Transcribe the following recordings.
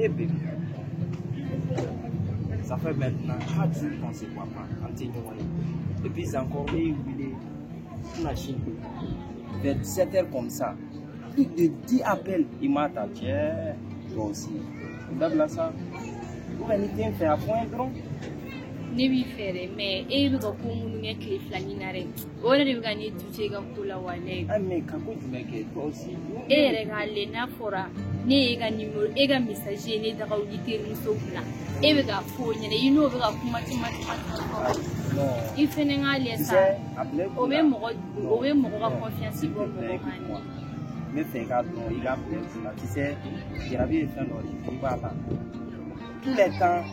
Eh bébé, ça fait maintenant 4 jours qu'on se voit pas, an tɛ ɲɔgɔn ye. Et puis encore, ne y'i wele kunasini vers 17 heures comme ça, plus de 10 appels, i m'a ta. Cɛ, toi aussi, o dabila sa. Ou bien n'i tɛ n fɛ, a fɔ n ye dɔrɔn. Ne b'i fɛ dɛ, mais e bɛ ka ko minnu kɛ tile fila nin na dɛ, o yɛrɛ de bɛ ka ne touché i ka ko la walayi. Ah mais ka ko jumɛn kɛ, toi aussi? E yɛrɛ k'a lajɛ, n'a fɔra ne y'e ka numéro, e ka message ye ne daga wuli terimuso kunna, e bɛ k'a fɔ o ɲɛna, i n'o bɛ ka kuma caman caman fɔ. Non. I fɛnɛ k'a lajɛ Tu sa. sais, a bila i O bɛ kunna. mɔgɔ, o bɛ mɔgɔ ka confiance S'il bɔ te plaît, mɔgɔ kan. Écoute-moi. N bɛ fɛ i k'a dɔn, i k'a bila i kunna. Tu sais, jarabi ye fɛn dɔ de ye, i b'a la. Tous les temps,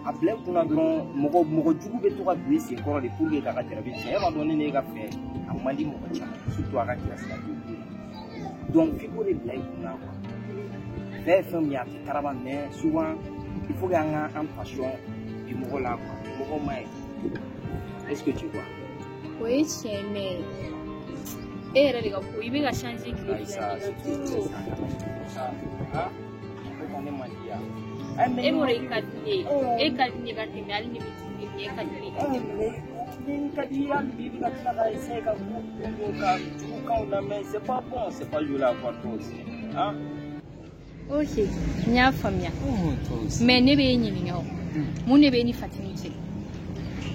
a bila i kunna dɔrɔn, mɔgɔ mɔgɔ jugu bɛ to ka don i sen kɔrɔ de pour que k'a ka jarabi tiɲɛ. E b'a dɔn ne n'e ka fɛ, a man di mɔgɔ caman ye, surtout a ka kilasi la denw. Donc f'i k'o de bila i kunna quoi. Fɛ ye fɛn min ye, a tɛ karaba, mais souvent il faut que an ka an passion bi mɔgɔ la quoi. Mɔgɔ ma ye. Est-ce que tu vois? O ye tiɲɛ, mais e yɛrɛ de ka ko i bɛ ka changer tile Ayi fila sa, nin na s'il te plaît, trop. sa, kana sa. Han? O ka ne man di ya. Ayi, mais E ni b'o ma dɔn i ka di ne ye, Oh. e ka di ne ye ka tɛmɛ hali ne bɛ dumuni min, e ka di ne ye ka Ah, tɛmɛ. mais ni n ka di ye hali bi, i bɛ ka tila ka essayer ka ko ko ka jugukanw lamɛn, c'est pas bon, c'est pas joli à voir, toi aussi. Hein? Ok, n y'a faamuya. Oh, toi aussi. Mais ne bɛ e ɲininka o, mun de bɛ e ni Fatimi cɛ?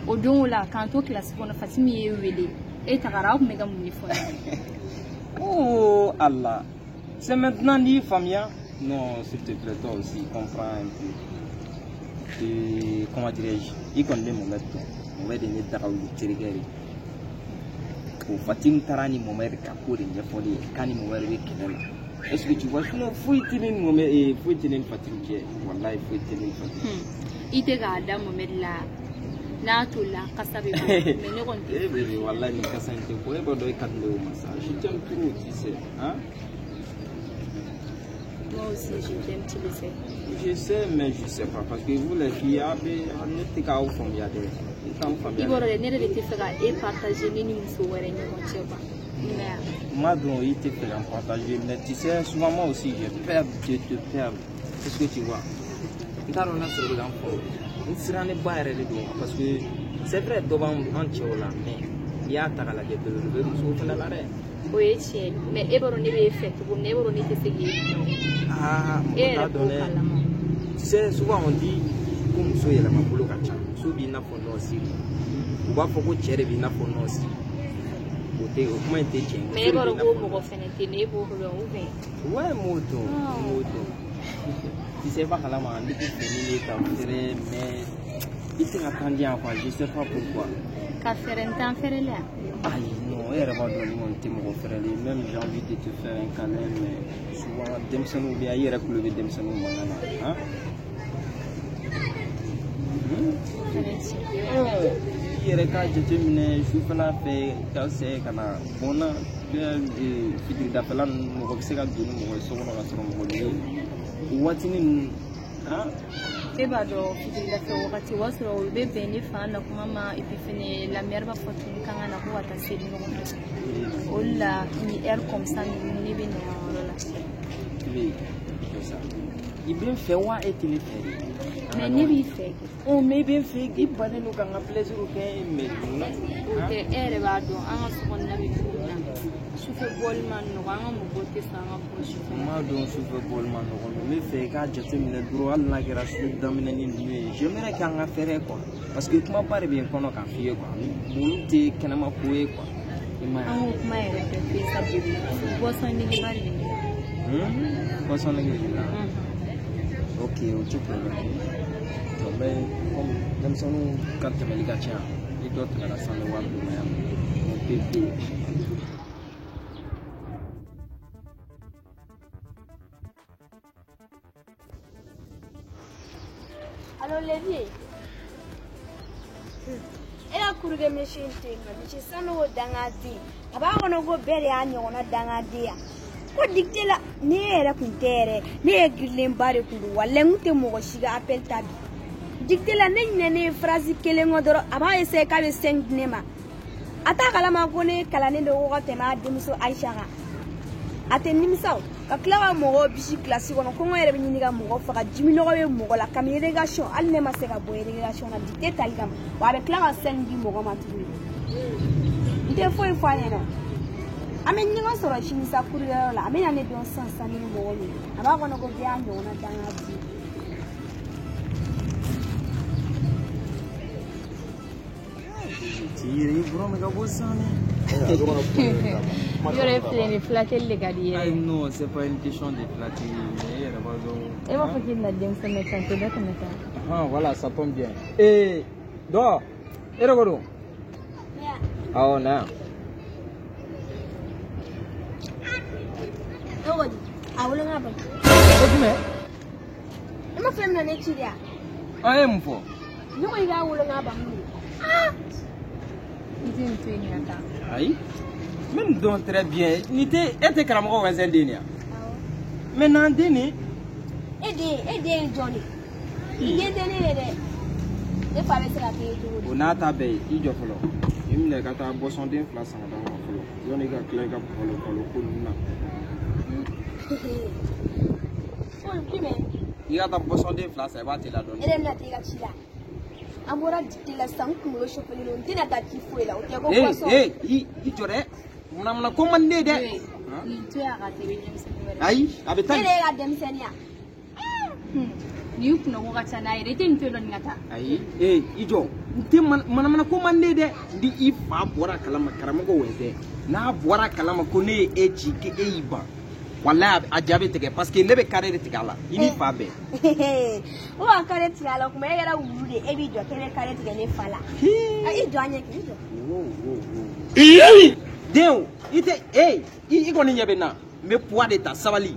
O don o la k'an to kilasi kɔnɔ, Fatimi y'e wele, e tagara, aw tun bɛ ka mun de fɔ ɲɔgɔn ye? Oh Allah. C'est maintenant dit Famia? Non, s'il te plaît, toi aussi, comprends un peu. Et comment dirais-je? I kɔni bɛ Mohamed dɔn. Mohamed ye ne daga wuli terikɛ de ye. O Fatim taara ni Mohamed ka ko de ɲɛfɔ ne ye k'a ni Mohamed bɛ kɛlɛ la. Est-ce que tu vois? Sinon foyi tɛ ne ni Mohamed, eh, foyi tɛ ne ni Fatim cɛ. Wallahi foyi tɛ ne ni Fatim. I tɛ k'a da Mohamed la, n'a tolila kasa bɛ bɔ, mais ne kɔni tɛ. Eh bébé, wallahi nin kasa in tɛ bɔ. E b'a dɔn e ka di ne o ma sa. Je t'aime trop, tu sais. Hein? Moi aussi, je t'aime, tu le sais. Je sais, mais je sais pas. Parce que vous, les filles, ah, ben, ne tɛ k'aw faamuya dɛ. Ne t'anw I faamuya b'a dɛ. dɔn dɛ, ne yɛrɛ de tɛ fɛ ka e partager ne ni muso wɛrɛ ɲɔgɔn cɛ quoi. I m'a ye wa? Moi, donc, il te fait en partager. Mais tu sais, souvent, moi aussi, j'ai peur de te perdre. Est-ce que tu vois? N t'a dɔn n'a sɔrɔ i bɛ k'an fɔ. N sirannen ba yɛrɛ de don. Parce que c'est vrai, dɔ b'an an cɛw la, mais n'i y'a ta k'a lajɛ, belebele bɛ musow fana la dɛ. O ye tiɲɛ ye, mais e b'a dɔn ne bɛ e fɛ cogo min na, e b'a dɔn ne tɛ se k'e bila o. Ah, E mɔgɔ t'a yɛrɛ b'o dɔn dɛ. kalama. Tu sais, souvent on dit ko muso yɛlɛma bolo ka ca. Muso b'i n'a fɔ nɔɔsi. U b'a fɔ ko cɛ de b'i n'a fɔ nɔɔsi. O tɛ, o kuma in tɛ tiɲɛ ye. Mais e Muso de b'a b'i dɔn n'a ko fɔ mɔgɔ fɛnɛ tɛ ne, e b'o dɔn ou bien? Ouais, m'o dɔn, Ah. m'o dɔn. Tu sais pas kalama, ne tɛ fɛ ni ne ka fɛrɛ, mais i tɛ ka temps di yan quoi, je sais pas pourquoi. Ka fɛrɛ n t'an fɛrɛ la yan. Ayi, non, e yɛrɛ b'a dɔn ni kɔni tɛ mɔgɔ fɛrɛlen ye. Même j'ai envie de te faire un câlin, mais souvent denmisɛnninw bɛ yan, i yɛrɛ tulo bɛ denmisɛnninw mankan na, han? Hmm? O fɛnɛ tiɲɛ. I yɛrɛ k'a jateminɛ sufɛla fɛ ka sɛ ka na bɔn na fitiridafɛla ninnu, mɔgɔ bɛ se ka don ni mɔgɔ ye so kɔnɔ ka sɔrɔ mɔgɔ bɛ yen o waatinin ninnu, han? E b'a dɔn fitiridafɛ wagati, o b'a sɔrɔ olu bɛ bɛn ne fa na kuma ma, et puis fɛnɛ la mère b'a fɔ tuguni k'an ka na ko ka taa seli ɲɔgɔn fɛ. O de la ni heure comme ça ninnu, ne bɛ na yan yɔrɔ la. I bɛ jɔ sa, i bɛ n fɛ wa e tɛ ne fɛ de? Mais ne b'i fɛ. Ɔ, mais i bɛ n fɛ, i bannen don ka n ka plaisir kɛ, mais munna? O tɛ, e yɛrɛ b'a dɔn an ka sokɔnɔna bɛ cogo min na, sufɛ bɔli ma nɔgɔn, an ka mɔgɔw tɛ sɔn an ka bɔ sufɛ. N m'a dɔn sufɛ bɔli ma nɔgɔn, mais n bɛ fɛ i k'a jateminɛ dɔrɔn, hali n'a kɛra su daminɛ ni ninnu ye, j'aimerais k'an ka fɛrɛ quoi, parce que kumaba de bɛ n kɔnɔ k'a f'i ye quoi, olu tɛ kɛnɛma ko ye quoi, i m'a ye? An k'o kuma yɛrɛ bɛɛ to yen sa bébé, boisson negeba de bɛ ne la. Hmm? Boisson nege de b'i la? Ok, o tɛ problème ye. Donc, mais comme denmisɛnninw ka tɛmɛli ka ca, ni dɔ tɛmɛna sisan, n bɛ wari d'u ma yan mon bébé. Allo Levi. E ka kuruke misi in to yen nɔ, misi sanu o dangaden. A b'a kɔnɔ ko bɛɛ de y'a ɲɔgɔnna dangaden ya. Ko dictée la, ni e yɛrɛ kun tɛ yɛrɛ, ne ye girilenba de kun don, walayi n kun tɛ mɔgɔ si ka appel ta bi. Dictée la, ne ɲinɛnen ye phrase kelen kɔ dɔrɔn, a b'a essayer k'a bɛ 5 di ne ma. A t'a kalama ko ne kalannen don ko ka tɛmɛ a denmuso Ayisa kan. A tɛ nimisa o. Ka tila ka mɔgɔw bisi kilasi kɔnɔ, kɔngɔ yɛrɛ bɛ ɲini ka mɔgɔ faga, jiminɔgɔ bɛ mɔgɔ la, kabini relégation hali ne ma se ka bɔ relégation na dictée tali kama, wa a bɛ tila ka sɛni di mɔgɔ ma tuguni. N tɛ foyi fɔ a ɲɛna. An bɛ ɲɔgɔn sɔrɔ sini sa kuruyɔrɔ la, a bɛ na ne dɔn sisan sisan ni mɔgɔ min ye, a b'a kɔnɔ ko bɛɛ y'a ɲɔgɔnna danga di. Yɔrɔ filɛ nin flateli de ka di i yɛrɛ. Non, c'est pas une question de flatterie, mais yɛrɛ b'a dɔn. E b'a fɔ k'i bɛna denmisɛnnin san tɛ dɔ tɛmɛ tan. Ah, voilà, ça tombe bien. Eh, dɔ, e yɛrɛ ko don? Awɔ, na yan. E ko di? A wolo n ka ban. Ko jumɛn? E ma fɛn min na ne ci de ya? An ye mun fɔ? Ne ko i k'a wolo n ka ban mun de? I tɛ nin to yen ka taa. Ayi. N bɛ nin dɔn très bien. Nin tɛ e tɛ karamɔgɔ Wɛnsɛn den de ya? Mais n'an den nin. E den ye jɔn de? I den tɛ ne ye dɛ. Ne fa bɛ se ka k'e ye cogo di? O n'a ta bɛɛ ye, i jɔ fɔlɔ. I minɛ ka taa bɔsɔnden 2 san ka d'a ma fɔlɔ. Yanni i ka tila i ka balo balo ko ninnu na. Ko jumɛn? I ka taa bɔsɔnden 2 san, i b'a teliya dɔɔni. E de bɛna taa i ka ci la. An bɔra dictée la sisan, n kunkolo sofelen don, n tɛna taa ci foyi la, o tɛ ko bɔsɔn. Ee i jɔ dɛ. Munamuna ko man di ne ye dɛ. Nin to yen a ka taa i bɛ denmisɛnnin wɛrɛ. Ayi, a bɛ taa. Ne de ye ka denmisɛnninya. Nin kunnako ka ca n'a yɛrɛ, i tɛ nin to yen nɔ nin ka taa. Ayi, ee i jɔ. N tɛ manamana ko man di ne ye dɛ. Ni i fa bɔra a kalama, karamɔgɔ Wɛnsɛn, n'a bɔra a kalama ko ne ye e ci k'e y'i ban. Walayi a ja bɛ tigɛ parce que ne bɛ carré de tigɛ a la, i ni fa bɛɛ. O ka carré tigɛ a la, o kuma e kɛra wulu de ye, e b'i jɔ k'e bɛ carré tigɛ ne fa la. I jɔ an ɲɛ k'i jɔ. Den i tɛ ee i kɔni ɲɛ bɛ n na, n bɛ poids de ta, sabali.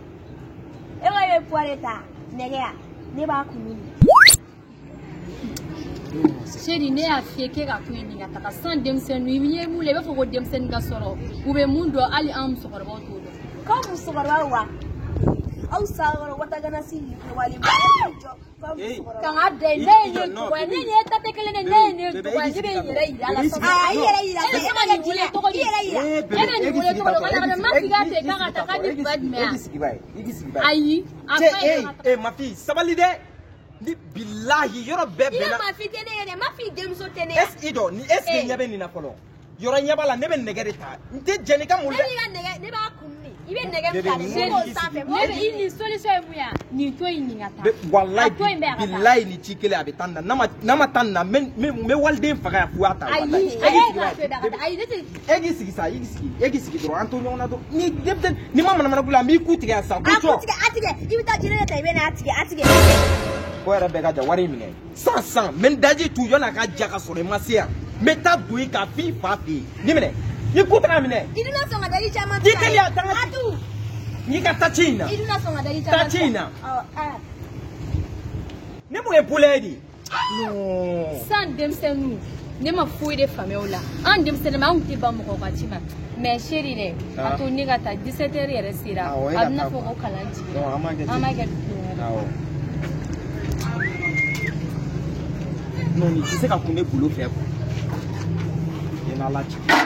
E ko e bɛ poids de ta, nɛgɛ ya, ne b'a kunu de. Seri ne y'a f'i ye k'e ka to yen nin ka taga san denmisɛnninw i ɲɛ mun la i b'a fɔ ko denmisɛnnin ka sɔrɔ u bɛ mun dɔn hali an musokɔrɔbaw t'o dɔn. Ko musokɔrɔba wa aw sakɔrɔ wataganasi wale jɔ ko musokɔrɔba. Kan ka da ne ye ne dɔgɔya ne ni e ta tɛ kelen ye, ne ye ne dɔgɔya ne bɛ n yɛrɛ yira a la sisan. Aa i yɛrɛ yira E bɛ se ka nin wele tɔgɔ di? I yɛrɛ yira. E bɛ nin wele tɔgɔ di? Wala ma f'i k'a to yen k'a ka taa k'a ni ba jumɛn E k'i sigi ba ye, i k'i sigi ba ye. Ayi a Cɛ fa ye ka taa. ee ma fille sabali dɛ. Ni bilahi yɔrɔ bɛɛ I ka bɛnna. ma fi tɛ ne ye dɛ, ma fi denmuso tɛ ne ye. Est-ce i jɔ ni est-ce que ɲɛ bɛ nin na fɔlɔ? Yɔrɔ ɲɛ b'a la, ne bɛ nɛgɛ de ta. N tɛ jɛn n'i ka Ne mun dɛ. b'i ka nɛgɛ, ne b'a kun de. I bɛ nɛgɛ min ta dɛ, ne b'o sanfɛ. Ne bɛ i nin solution ye mun ye nin to yen nin ka taa. Walayi A to yen bɛɛ a ka taa. bilayi ni ci kelen a bɛ taa nin na, n'a ma taa nin na, n bɛ waliden faga yan f'u y'a ta. Ayi Walayi. a E ye k'i sigi k'a ba to yen a ka taa ayi ne tɛ. E k'i sigi sa, i k'i sigi, e k'i sigi dɔrɔn, an to ɲɔgɔn na dɔrɔn. Ni denmisɛnnin n'i ma manamana ko la, n b'i ku tigɛ yan sisan. A Ko ku cɔ. tigɛ, a tigɛ, i bɛ taa jiri de ta, i bɛ n'a tigɛ, a tigɛ. Ko yɛrɛ bɛɛ ka ja wari in minɛ. San san, n bɛ n daji tu yanni a ka ja ka sɔrɔ i ma se yan. N bɛ taa don i kan f'i fa fɛ yen. Ni minɛ, ni ku taga minɛ. I dun na sɔn ka daji caman I teliya, taa n ka A tu. N'i ka taa ci in na. I dun na sɔn ka daji caman Taa ci in na. Ɔ aa. Ne mun ye poulet ye de? Non. San denmisɛnninw ne ma foyi de faamuya o la, an denmisɛnnin ma an tun tɛ ban mɔgɔ ka ci ma mais seri dɛ a to ne ka taa 17 heures yɛrɛ sera Awɔ, e a ka bɛna taa fɔ ko kalan jiginna. Non, an b'a kɛ ten. An b'a kɛ don wɛrɛ. Awɔ. Non, nin tɛ se ka kun ne bolo fɛ quoi. I n'Ala cɛ.